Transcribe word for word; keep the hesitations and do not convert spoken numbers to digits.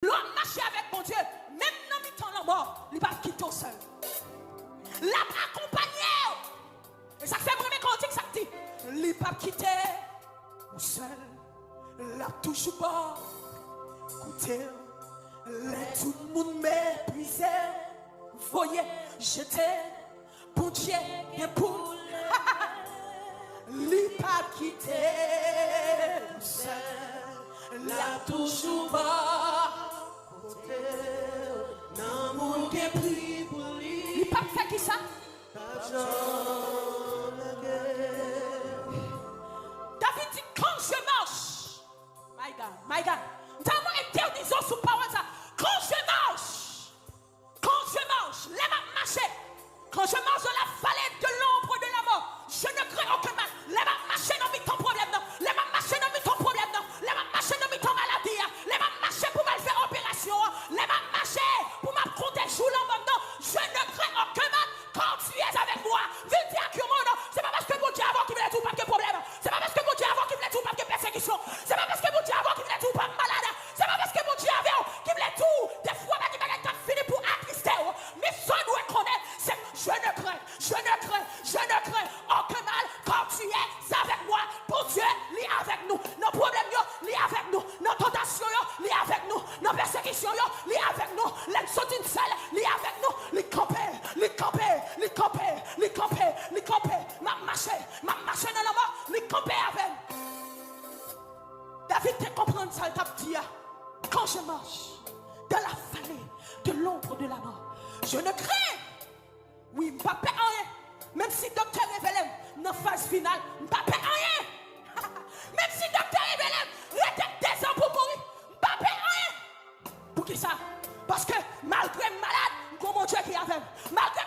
Lè w ap mache avèk Bondye, menm nan mitan lanmò, li p ap kite w sèl. L ap akonpanye w. E sa k fè m renmen kantik sa k di, li p ap kite w sèl. L ap toujou ba w kote w. Lè tout moun meprize w, voye, jete, Bondye gen pou l. Li p ap kite w sèl. L ap toujou ba w kote w. Nan moun gen pri pou li. Li p ap fè kisa? David di, quand je marche, my God, my God, m tèlman entèdi w sou pawòl sa. Quand je marche, quand je marche, lè m ap mache, quand je marche dans la vallée de l'ombre de la mort, je ne crains aucun mal. Lè m ap mache nan mitan pwoblèm nan, lè m ap mache nan mitan pwoblèm nan, lè m ap mache nan mitan maladi a, lè m ap mache pou m al fè operasyon an, lè m ap mache pou m ap konte jou lanmò m nan, je ne crains aucun mal, car tu es avec moi. Vin di ak yon moun, se pa paske Bondye avè w ki vle di w p ap gen pwoblèm. Se pa paske Bondye avè w ki vle di w p ap gen pèsekisyon. Se pa paske Bondye avè w ki vle di w p ap malad. Se pa paske Bondye avè w ki vle di w, defwa, pa gen bagay k ap vini pou atriste w. Men sa w dwe konnen, se je ne crains, je ne crains, je ne crains aucun mal, car tu es avec moi. Bondye, li avèk nou. Nan pwoblèm yo, li avèk nou. Nan tantasyon yo, li avèk nou. Nan pèsekisyon yo, li avèk nou. Lè n soti n sèl, li avèk nou. Li kanpe, li kanpe, li kanpe, li kanpe, li kanpe. M ap mache, m ap mache nan lanmò, li kanpe avè m. David te konprann sa l t ap di a. Quand je marche dans la vallée de l'ombre de la mort, je ne crains. Wi, m p ap pè anyen. Menm si doktè revele m nan faz final, m p ap pè anyen. Menm si doktè revele m rete dezan pou mouri, m p ap pè anyen. Poukisa? Paske malgre m malad, m gon Bondye ki avè m. Malgre